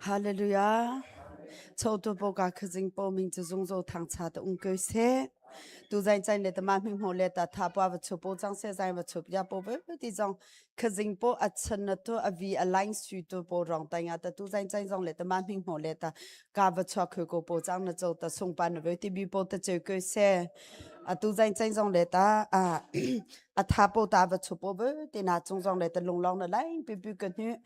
Hallelujah. Chotu po ka khazing po ming chu zung zo thang cha ta ung koi se. Tu zain chain le tama ming ho le ta tha pa va chu po chang se zain va chu ya po ve ti zong khazing po a chan na tu a vi a line su tu po rong tai nga ta tu zain chain zong le tama ming ho le ta ka va chua khoi ko po chang na cho ta sung pa na ve ti bi po ta cheu koi se. A tu zain chain zong le ta a a tha po ta va chu po ve ti na chung zong le ta lung long na lain pi pi ka hnu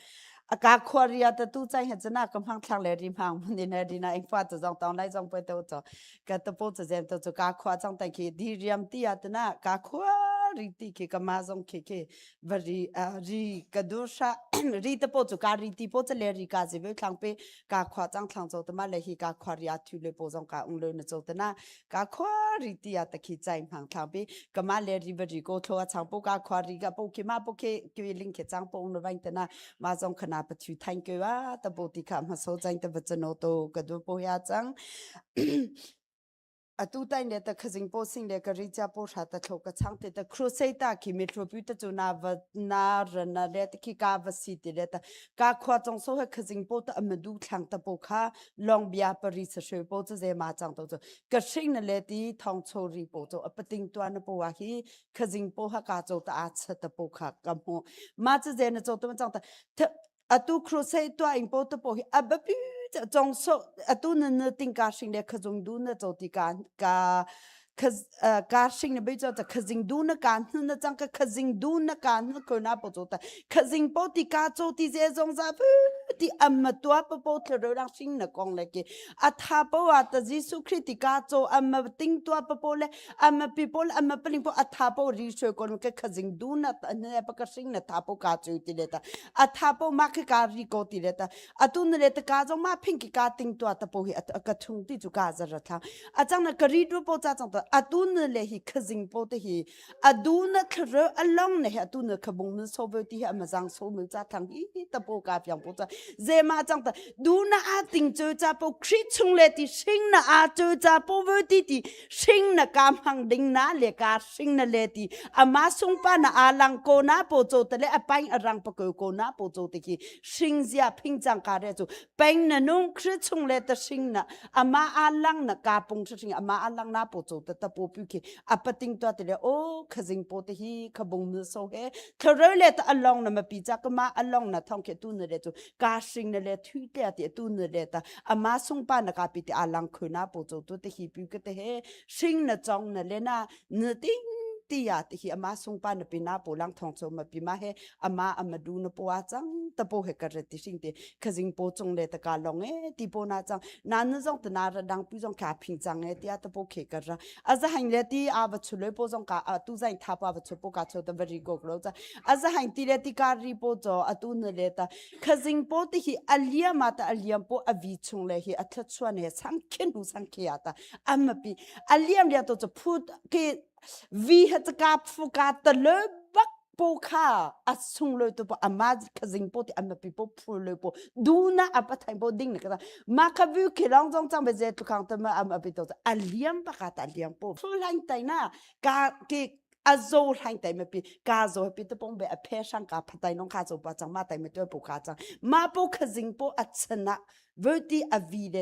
a ka khua ria ta tu chai ha chana ka mang thlang le ri mang ni na ri na ing fa ta zong tong lai zong pe to cho ka ta po cha jem to chu ka khua chang tai khi di riam ti ya ta na ka khua ri ti khi ka ma zong khi khi va ri ri ka du sha ri ta po chu ka ri ti po cha le ri ka ji ve thlang pe ka khua chang thlang cho ta ma le hi ka khua ria thu le po zong ka ung le na cho ta na ka khua ri ti ya ta khi chai mang thang pi ka ma le ri ba ri ko thlo a chang po ka khua ri ka po ki ma po ke ki ling ke chang po no vain ta na ma zong khana pa thu thain ke wa ta bo ti kha ma so chang ta bachano to ka du po ya chang atu tai ne ta khazing po sing le ka ri cha po sha ta thlo ka chang te ta crusade ta khi mi thlo pu ta chu na va na ra na le ta khi ka va si ti le ta ka khwa chong so ha khazing po ta am du thlang ta po kha long bia pari sa shwe po chu ze ma chang to chu ka hring na le ti thong cho ri po cho apating tua na po wa hi khazing po ha ka cho ta a cha ta po kha ka mo ma chu ze na cho to chang ta atu crusade tua ing po to po hi abapi chong so atu na na ting ka hring le khazung du na cho ti ka ka ka hring na bei cho ta khazing du na ka hnu na chang ka khazing du na ka hnu ko na po cho ta khazing po ti ka cho ti ze zong za pu ti amma tua pa po thlo rang hring na kong le ki atha po wa ta Jesu Christ ti ka cho amma ting tua pa po le amma pi po le amma paling po atha po ri shoi kon ke khazing du na ta ne pa ka hring na tha po ka chu ti le ta atha po ma ke ka ri ko ti le ta atu na le ta ka zong ma phing ki ka ting tua ta po hi ka thung ti chu ka za ra thang a chang na ka ri du po cha chang ta atu na le hi khazing po te hi adu na thre along ne hi atu na khabung na so ve ti hi ama jang so mu cha thang hi ta po ka pyang po cha ze ma chang ta du na a ting chu cha po khri chung le ti sing na a chu cha po ve ti ti sing na ka mang ding na le ka sing na le ti ama sung pa na alang ko na po cho te le apaing arang pa ko ko na po cho te khi sing zia phing chang ka re chu peng na nung khri chung le ta sing na ama alang na ka pung sing ama alang na po cho ta ta po pu khi apating to te le o khazing po te hi khabung mu so he thro le ta along na ma pi cha ka ma along na thong ke tu na le chu ka sing na le thu te te tu na le ta ama sung pa na ka pi te alang khu na po cho tu te hi pu ke te he sing na chong na le na na ting ti ya te hi ama sung pa na pi na po lang thong cho ma pi ma he ama ama du na po a chang ta po he ka re ti sing te khazing po chung le ta ka long e ti po na chang na na zong ta na ra dang pu zong ka phing chang e tia ta po khe ka ra a za hain le ti a va chu le po zong ka a tu zain tha pa va chu po ka cho ta very go lo cha a za hain ti le ti ka ri po cho a tu na le ta khazing po ti hi aliam ma ta aliam po a vi chung le hi a thla chuan he sang khen hu sang khe ya ta amma pi aliam lia to chu phu ke vi ha ka phu ka ta le bak po kha a sung lo to po ama khazing po ti ama pi po phu lo po du na apa thai po ding na ka ma kha vu ke long jong chang be je tu khang ta ma ama pi to a liam pa ka ta liam po phu lang tai na ka ke a zo hlang tai ma pi ka zo pi te pong be a phe sang ka phatai nong kha zo pa chang ma tai ma to po ka chang ma po khazing po a chana verti a vi le.